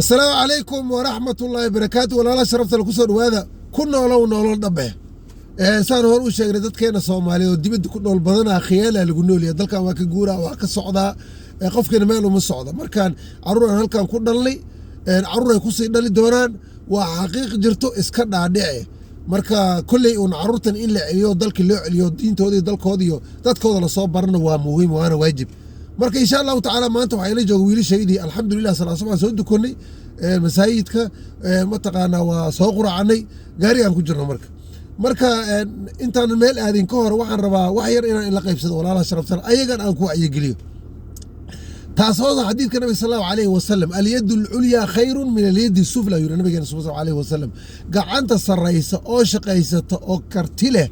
Asalaamu calaykum waraxmat ullaahi barakaatu. Walaala sharafta, kusoo dhawaada Ku Noolow Nolol Dhabe. Saan hor u sheegnay, dadkeena Soomaaliyeed oo dibadda ku nool badanaa khiyaala lagu noolyahay. Dalkan waa ka guuraa, waa ka socdaa, qofkina meel uma socdo. Markaan carruur aan halkan ku dhalnay, carruur ay kusii dhali doonaan, waa xaqiiq jirto, iska dhaadhice. Marka kolley uun carruurtan in la celiyo, dalka loo celiyo, diintooda iyo dalkooda iyo dadkooda lasoo barana waa muhiim, waana waajib. Marka insha Allahu tacaala maanta waxaa ila jooga wiilashaydii. Alxamdulilah, salaa subxaan soo dukanay masaajidka, mataqaanaa, waa soo quracanay, gaarigaan ku jirno. Marka intaanan meel aadin ka hor, waxaan rabaa wax yar inaan ila qaybsado walaalaha sharaftan, ayagan aan ku wacyigeliyo. Taas hoosa xadiidka Nabi sal Allahu alayhi wasalam: "اليد العليا خير من اليد السفلى" yuri nabigeena sal Allahu alayhi wasalam. Gacanta sarraysa oo shaqaysata oo karti leh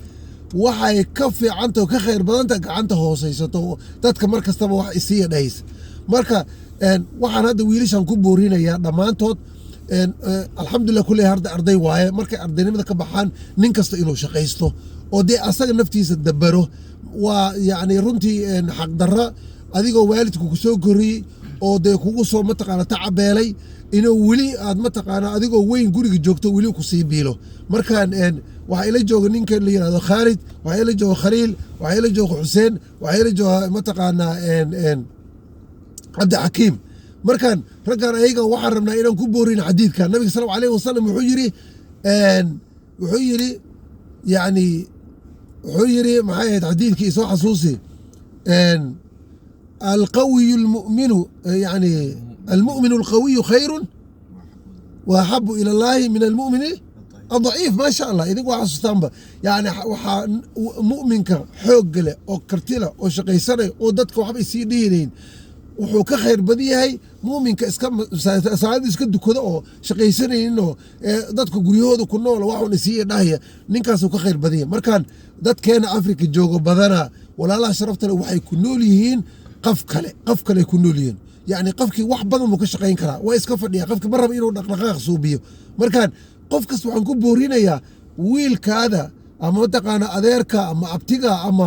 waxay ka fiicanta oo ka khayr badanta gacanta hoosaysato oo dadka mar kastaba wax isiiya dhahaysa. Marka waxaan hadda wiilashan ku boorinayaa dhammaantood, alxamdulilah, kulley hadda arday waaye, markay ardaynimada ka baxaan nin kasta inuu shaqaysto oo dee asaga naftiisa dabaro. Waa yacni runtii xaqdarra adigoo waalidku ku soo koriyey oo dee kugu soo, mataqaana, tacabeelay, inuu weli aad, mataqaana, adigoo weyn guriga joogto weli kusii biilo. Markaan waxaa ila jooga ninka la yirahdo Khaalid, waxaa ila jooga Khaliil, waxaa ila jooga Xuseen, waxaa ila jooga, mataqaanaa, Cabdixakiim. Markaan raggan ayaga waxaan rabnaa inaan ku boorin xadiidka nabiga sal Allahu alayhi wasalam. Wuxuu yidhi, yani wuxuu yidhi, maxay ahayd xadiidkii? Soo xasuusi. القوي المؤمن، يعني المؤمن القوي خير وأحب إلى الله من المؤمن الضعيف. ما شاء الله, idinku waa xasuustaanba. Yani waxaa mu'minka xoog leh oo kartila oo shaqaysanaya oo dadka waxba isii dhihinayn wuxuu ka khayr badan yahay muuminka iska salaada iska dukado oo shaqaysanaynin oo dadka guryahooda ku nool waxuun isiiya dhahaya. Ninkaasuu ka khayr badan yahay. Markaan dadkeena Afrika joogo badanaa, walaalaha sharafta leh, waxay ku nool yihiin qof kale, qof kale ku nool yihiin. Yacni qofkii wax badan buu ka shaqayn karaa, waa iska fadhiya. Qofkii ma raba inuu dhaqdhaqaaq suubiyo. Markaan qof kasta waxaan ku boorinayaa, wiilkaada ama, mataqaana, adeerka ama abtiga ama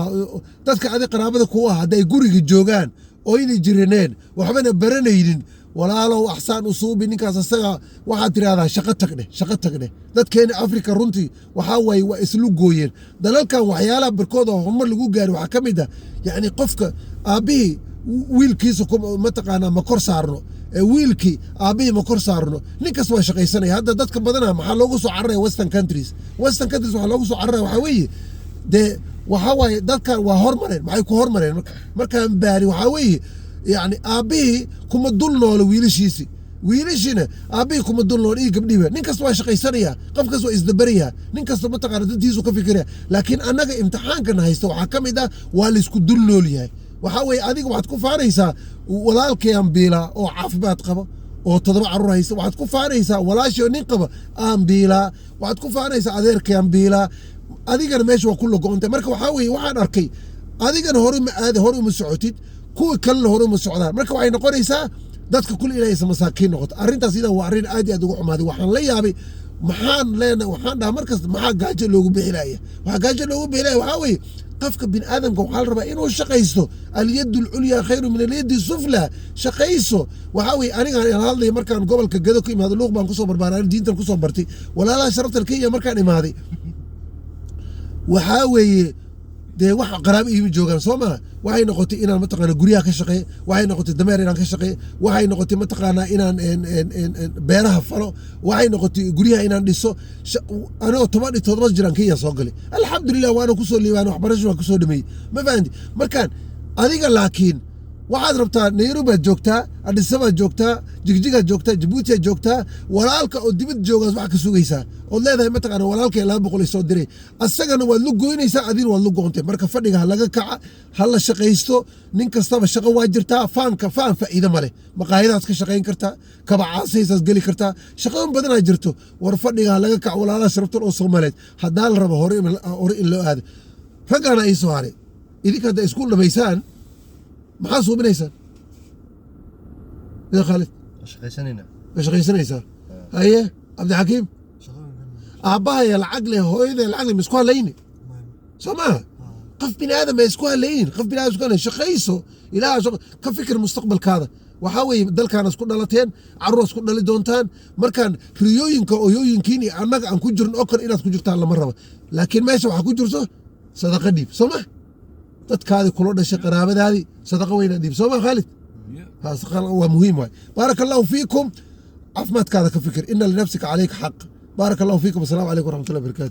dadka adi qaraabada ku ah, hadday guriga joogaan oo inay jiraneen waxbana baranaynin, walaalow, axsaan u suubi ninkaas asaga. Waxaad tidhahdaa, "Shaqo tagdheh, shaqo tagdheh." Dadkeena Afrika runtii waxaa waaye waa islu gooyeen. Dalalkan waxyaalaha barkood oo horumar lagu gaari waxaa ka mid ah, yacni, qofka aabbihii wiilkiisa mataqaanaa ma kor saarno, wiilkii aabbihii ma kor saarno. Nin kasta waa shaqaysanaya. Hadda dadka badanaa maxaa loogu soo cararaya western countries? Western countries waxaa loogu soo cararaya waxaa weeye, dee waxaa waaye dadkan waa hormareen. Maxay ku hormareen? Marka markaan baari, waxaa weeye, yacni, aabbihii kuma dul noolo wiilashiisi, wiilashiina aabbihii kuma dul noolo iyo gabdhihiiba. Nin kasta waa shaqaysanaya, qof kasta waa isdabaraya, nin kasta, mataqaana, dantiisu ka fikiraya. Laakiin annaga imtixaankana haysta waxaa ka mid ah waa laysku dul nool yahay. Waxaa weeye adiga waxaad ku faanaysaa walaalkay aan biilaa oo caafimaad qaba oo 7 carruur haysta. Waxaad ku faanaysaa walaashii oo nin qaba aan biilaa. Waxaad ku faanaysaa adeerkay aan biilaa. Adigana meesha waa ku logo'ontay. Marka waxaa weeye waxaan arkay adigana hore uma aadi, hore uma socotid, kuwa kalena hore uma socdaan. Marka waxay noqonaysaa dadka kule inay isa masaakiin noqoto. Arrintaas iyada waa arrin aad iyo aad ugu xumaaday. Waxaan la yaabay, maxaan leenahay, waxaan dhahaa markasta, maxaa gaajo loogu bixilaya? Waxaa gaajo loogu bixilaya waxaa weeye qofka bini aadamka waxaa la rabaa inuu shaqaysto. اليد العليا خير من اليد السفلى. Shaqayso. Waxaa weeye anigaan ila hadlaya, markaan gobolka Gado ka imaado, Luuq baan kusoo barbaaray, diintan kusoo bartay. Walaalaha sharafta, Kenya markaan imaaday, waxaa weeye dee wax qaraabo iima joogaan, soo maa? Waxay noqotay inaan, mataqaana, guryaha ka shaqeeyo. Waxay noqotay dameer inaan ka shaqeeyo. Waxay noqotay, mataqaanaa, inaan beeraha falo. Waxay noqotay guryaha inaan dhiso. Anigoo 17 jiraan Kenya soo galay. Alxamdulilah, waana kusoo liibaan, waxbarasho waan kusoo dhameeyey. Ma fahanti? Markaan adiga laakiin waxaad rabtaa, Nairobi baad joogtaa, Addis Ababaad joogtaa, Jigjigaad joogtaa, Jabuutiaad joogtaa, walaalka oo dibad joogaas wax ka sugaysaa ood leedahay, mataqaana, walaalkay 200 soo diray. Asagana waad lu goynaysaa, adina waad lu goontay. Marka fadhiga ha laga kaca, ha la shaqaysto. Nin kastaba shaqo waa jirtaa. Faanka faan faa'iido ma leh. Maqaayadaad ka shaqayn kartaa, kabacaasaysaad geli kartaa, shaqooyin badanaa jirto. War fadhiga ha laga kaco, walaalaha sharaftan oo Soomaaliyeed, haddaa la rabo hore in loo aado. Raggaana ii soo haray, idinka hadda iskuul dhamaysaan, maxaa suubinaysaan ya Khaalid? Shaqaysanayna. Ma shaqaysanaysaa? Haye, Cabdixakiim, aabbahaya lacag leh, hooyada lacag leh, ma isku halayni, soo maaha? Qof bini aadam ma isku halayin, qof bini aadam isku halayin. Shaqayso, ilaah ka fikir mustaqbalkaada. Waxaa weeye, dalkaana isku dhalateen, carruur isku dhali doontaan. Markaan riyooyinka oyooyinkiin iyo annaga aan ku jirin oo kale inaad ku jirtaan lama rabo. Laakiin meesha waxaa ku jirto sadaqa dhiib, soo ma? Dadkaadii kula dhashay, qaraabadaadii, sadaqa weyna dhiib, soo ma, Khaalid? Yeah. Waa muhiim waay. Baaraka Allahu fiikum. Caafimaadkaada ka fikir. Ina linafsika calayka xaq. Baaraka Allahu fiikum. Asalaamu calaykum waraxmatullahi wabarakatu.